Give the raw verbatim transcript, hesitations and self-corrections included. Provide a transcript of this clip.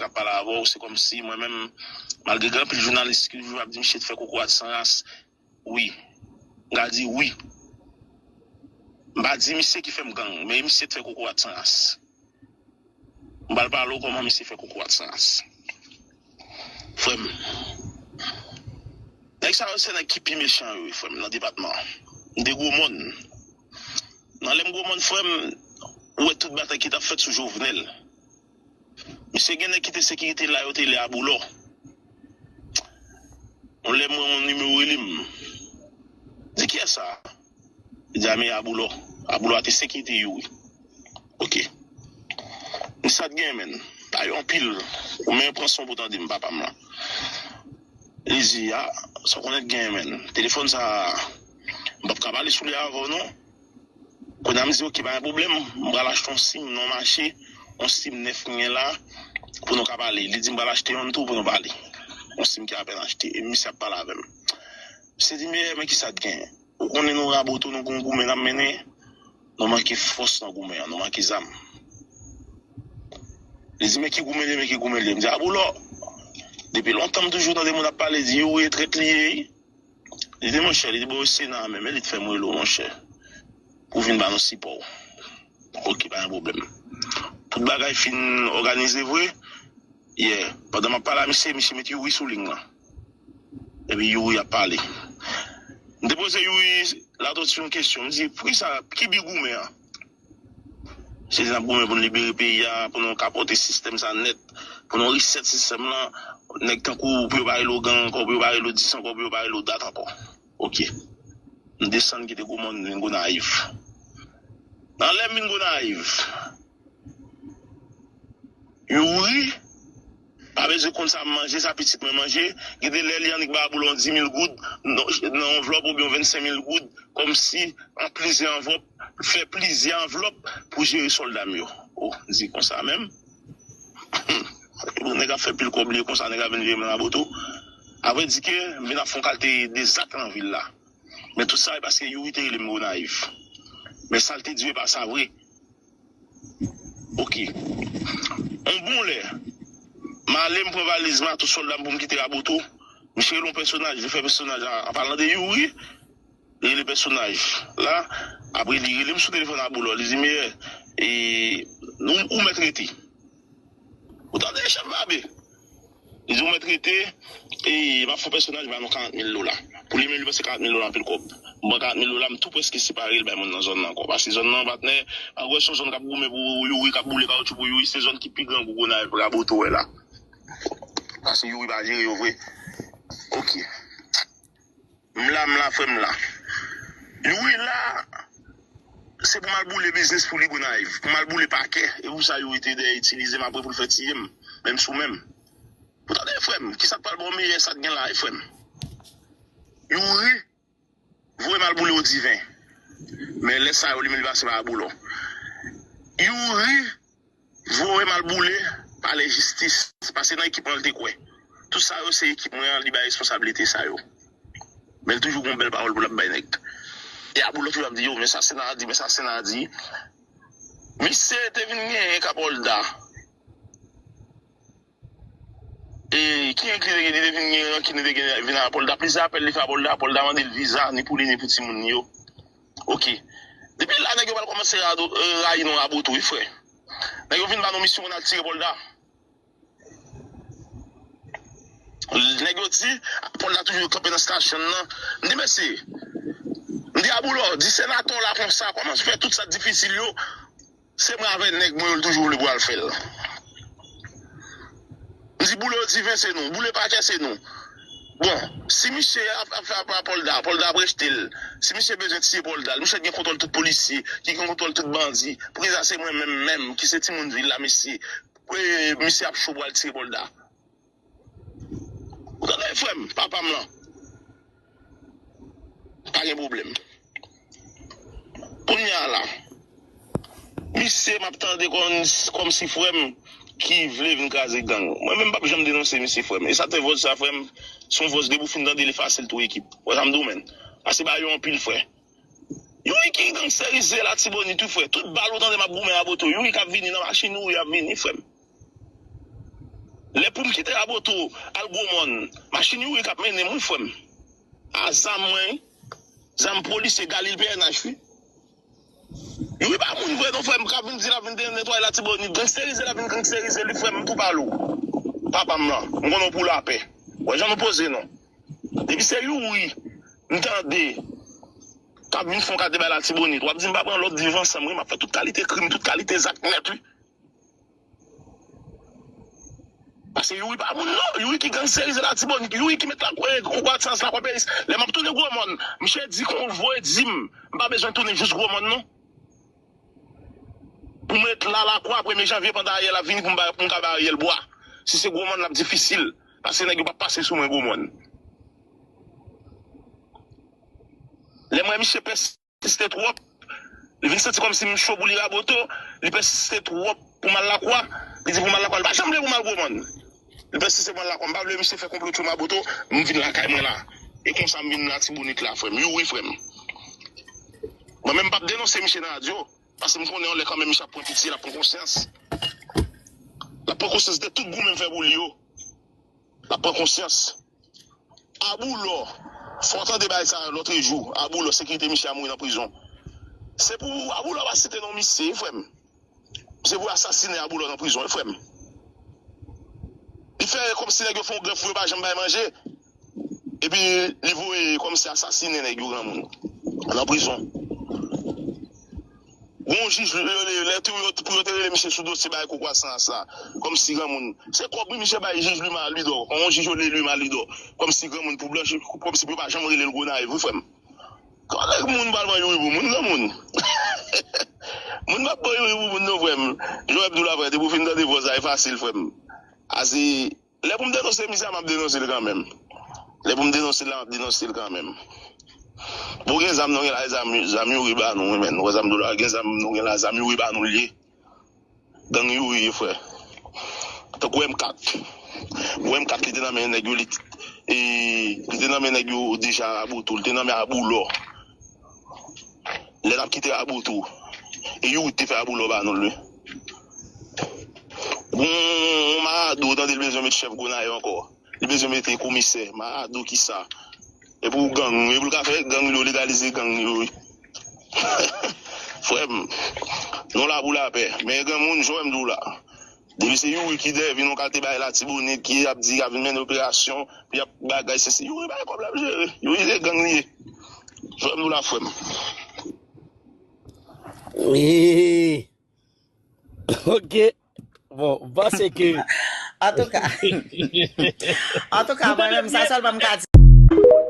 ap pale avè w, se kòmsi mwen menm, malgre gen anpil jounalis ki toujou ap di misye te fè kokorat san ras, wi. M ka di wi. M pa di misye ki fè m gang, men misye te fè kokorat san ras. M pral pale w kòman misye fè kokorat san ras. Frè m, nèg sa yo se nèg ki pi mechan yo, frè m, nan depatman an. M te Gwomòn. Nan lè m Gwomòn, frè m, ou wè tout batay ki t ap fèt sou Jovenel. Misye gen nèg ki te sekirite la, yo te rele Aboulò. Yon lè m wè yon nimewo rele m. Di, "Kiyès sa a?" Li di, "A, men Aboulò." Aboulò a te sekirite Youri. Ok. Li, "Sa t genyen, menn?" Pa yo anpil. Ou menm pran son pou tande m, papa m lan. Li di, "A, sa w konnen t genyen, menn. Telefòn sa a, m p ap ka pale sou li avè w, non." Kounye a m di, "Ok, pa gen pwoblèm. M pral achte yon sim nan mache, yon sim nèf m gen la, pou nou ka pale." Li di, "M pral achte youn tou pou nou pale." Yon sim ki apèn achte. E misye ap pale avè m. Misye di, "Men, men ki sa t gen? Ou konnen nou Raboto, nou gon goumen n ap mennen, nou manke fòs nan goumen an, nou manke zam." Li di, "Men ki goumen li ye, men ki goumen li ye." M di, "Aboulò, depi lontan m toujou tande moun ap pale, di Youri e trèt li ye, wi." Li di, "Monchè," li di, "Bon, Sena a menm, e li t fè m rele w, monchè, pou w vin ba nou sipò w." Ok, pa gen pwoblèm. Tout bagay fin òganize vre. Yè, pandan m ap pale a misye, misye met Youri sou liy lan. Epi Youri ap pale. M te poze Youri Latortue yon kesyon. M di, "Poukisa, ki bi goumen an?" Se di n ap goumen pou n libere peyi a, pou nou kapòte sistèm sa nèt, pou nou reset sistèm lan. Nèg tankou pou yo pa rele w gang ankò, pou yo pa rele w dis ankò, pou yo pa rele w dat ankò. Ok. M desann kite Gwomòn, m vin Gonayiv. Nan lè m vin Gonayiv, Youri pa bezwen konn sa m manje, sa pitit mwen manje. Gen de lè li annik ba Aboulò yon di mil goud nan, nan anvlòp oubyen yon vennsenk mil goud, kòmsi an plizyè anvlòp, fè plizyè anvlòp pou jere sòlda m yo. O, m di konsa menm. Bon, nèg ap fè pil kòb li konsa, nèg ap vin jere m nan Raboto. Avrèdike, m vin ap fè yon kalite de zak nan vil la. Men tout sa, e paske Youri te rele m Gonayiv. Men sa l te di yo, e pa sa vre. Ok. On bon lè, m ale, m pran valiz m ak tout sòlda m pou m kite Raboto. Misye rele yon pèsonaj, li fè pèsonaj la, an palan de Youri, li rele pèsonaj la. Apre, li rele m sou telefòn Aboulò, li di, "Men, e, ou, ou mèt rete." Ou tande, chèf Babe? Li di, "Ou mèt rete, e m ap fè yon pèsonaj ba nou karant mil dola." Pou li menm, li panse karant mil dola anpil kòb. M pran karant mil dola, m tou prèske separe l bay moun nan zòn nan ankò. Paske zòn nan, patnè, pa wè se yon zòn k ap goumen pou Youri, k ap boule kawotchou pou Youri, se zòn ki pi grangou Gonayiv, Raboto wè la. Paske Youri pa jere yo vre. Ok. M la, m la, frè m la. Youri la, se pou m al boule biznis pou li Gonayiv, pou m al boule pakè. E pou sa Youri te dèyè itilize m apre pou l fè tiye m, menm sou menm. Pou tande, frè m, ki sa k pral ba w meyè sa k gen la, frè m? Youri voye m al boule Odiven. Men lè sa yo, li menm li pase pa Aboulò. Youri voye m al boule palè jistis, paske nan ekip mwen l te kwè. Tout sa yo se ekip mwen an, li bay responsablite sa yo. Men l toujou gon bèl pawòl pou l ap bay nèg. E Aboulò toujou ap di, "Yo, men sa Sena a di, men sa Sena a di." Misye te vin genyen Kapòlda. E ki enkli li te vin gen rankin, li te gen vin a Apòlda. Plizyè apèl li fè Apòlda, Apòlda mande l viza, ni pou li, ni pou timoun li yo. Ok. Depi la, nèg yo pral kòmanse rado-, eh, rayi nou Raboto, wi, frè. Nèg yo vin ba nou misyon pou n al tire Apòlda. Nèg yo di, Apòlda toujou kanpe nan stasyon nan. M di, "Mesye," m di, "Aboulò, di senatè w la konsa, kòman fè tout sa difisil yo?" Se mwen avè nèg mwen yo, l toujou vle pou al fè l. M di, "Boule Odiven se nou, boule pakè se nou." Bon, si misye ap, ap fè apèl a Apòlda, Apòlda ap rejte l. Si misye bezwen tiye Apòlda, misye gen kontwòl tout polisye, ki gen kontwòl tout bandi. Pou ki sa se mwen menm, menm, ki se timoun vil la, mesye. Pou misye ap cho pou al tiye Apòlda. Ou tande, frè m, papa m lan? Pa gen pwoblèm. Kounye a la, misye m ap tande kòm, kòmsi frè m ki vle vin kraze gang. Mwen menm m p ap janm denonse misye, frè m. E sa te vòz sa, frè m, se yon vòz depi w fin tande l, e fasil tou ekip. Wè sa m di w, menn? Pase ba yo anpil, frè. Youri ki gangsterize Latibonit wi, frè. Tout bal ou tande m ap goumen a boto. Youri k ap vini nan machin, Youri ap vini, frè m. Lè pou m kite Raboto al Gwomòn, machin Youri k ap mennen m, wi, frè m. A zam mwen, zam polisye, Galil P N H, wi. Youri pa moun vre non, frè m, k ap vin di l ap vin netwaye Latibonit. Gangsterize l ap vin gangsterize li, frè m, m tou pale w. Papa m lan, m konnen w pou lapè. Wè jan nou poze non. Depi se Youri m tande k ap vin fè yon kate bay Latibonit, w ap di m pa pran lòd, viv ansanm, wi, m ap fè tout kalite krim, tout kalite zak nèt, wi. Paske Youri pa moun non, Youri ki gangsterize Latibonit, Youri ki met lakwa, kokorat sans lakwa peris. Lè m ap tounen Gwomòn, misye di konvoye di m, m pa bezwen tounen jis Gwomòn non. Pou m ret la lakwa premye janvye pandan Ariel ap vini pou m ba, pou m ka ba Ariel bwa. Si se Gwomòn l ap difisil, paske nèg yo p ap pase sou mwen Gwomòn. Lè m wè misye pès, pèsiste twòp. Li vin santi kòmsi m cho pou li Raboto. Li pèsiste twòp pou m al lakwa. Li di pou m al lakwa. Li pa janm vle pou m al Gwomòn. Li pèsiste pou m al lakwa. M pa vle misye fè konplo tchou Raboto. M vin lakay mwen la. E konsa m vin Latibonit la, frè m. Youri, frè m. Mwen menm m p ap denonse misye nan radyo. Paske m konnen yon lè kanmenm misye ap pran pitye, l ap pran konsyans. L ap pran konsyans de tout goumen m fè pou li yo. L ap pran konsyans. Aboulò, fò w tande bagay sa lòtrejou. Aboulò, sekirite misye a mouri nan prizon. Se pou Aboulò pa site non misye, frè m. Se pou asasinen Aboulò nan prizon, frè m. Li fè kòmsi nèg yo fè yon grèf pou yo pa janm bay manje. Epi li voye kòmsi asasinen nèg yo granmoun nan prizon. Gon jij, yo, lè, lè tou yo, pou yo te rele misye sou dosye bay kokorat sans la, kòmsi granmoun. Se kòb wi misye bay jij Lima Lidò. Yon jij yo rele Lima Lidò. Kòmsi granmoun pou blanchi, kòmsi pou yo pa janm rele l Gonayiv, wi, frè m. Kòman moun pral pran Youri pou moun, granmoun? Moun p ap pran Youri pou moun, non, frè m. Jan w ap di w la, frè, depi w fin tande vòs la, e fasil, frè m. Asi, Lè pou m denonse misye a, m ap denonse l kanmenm. Lè pou m denonse l la, m ap denonse l kanmenm. Bon, gen zam nou gen la, zam, zam Youri ba nou, wi, men. Nou wè zam dou la, gen zam nou gen la, zam Youri ba nou l ye. Gang Youri ye, frè. Tankou M kat. Bon, M kat, li te nan men nèg yo, li, e, li te nan men nèg yo deja Raboto, li te nan men Aboulò. Lè n ap kite Raboto, e Youri te fè Aboulò ba nou l, wi. Bon, yon marado, tande l bezwen met chèf Gonayiv ankò. Li bezwen mete komisè, marado kisa. E pou gang, e pou l ka fè gang yo, legalize gang yo, wi. Frè m, nou la pou lapè. Men granmoun, jan w wè m di w la. Depi se Youri ki dèyè vin yon kate bay Latibonit, ki ap di y ap vin mennen operasyon, pou y ap bagay, se, se Youri bay kòb l ap jere. Youri se gang li ye. Jan w wè m di w la, frè m. Wi. Ok. Bon, m panse ke Antouka, antouka, mwen menm, sa sèlman m ka di.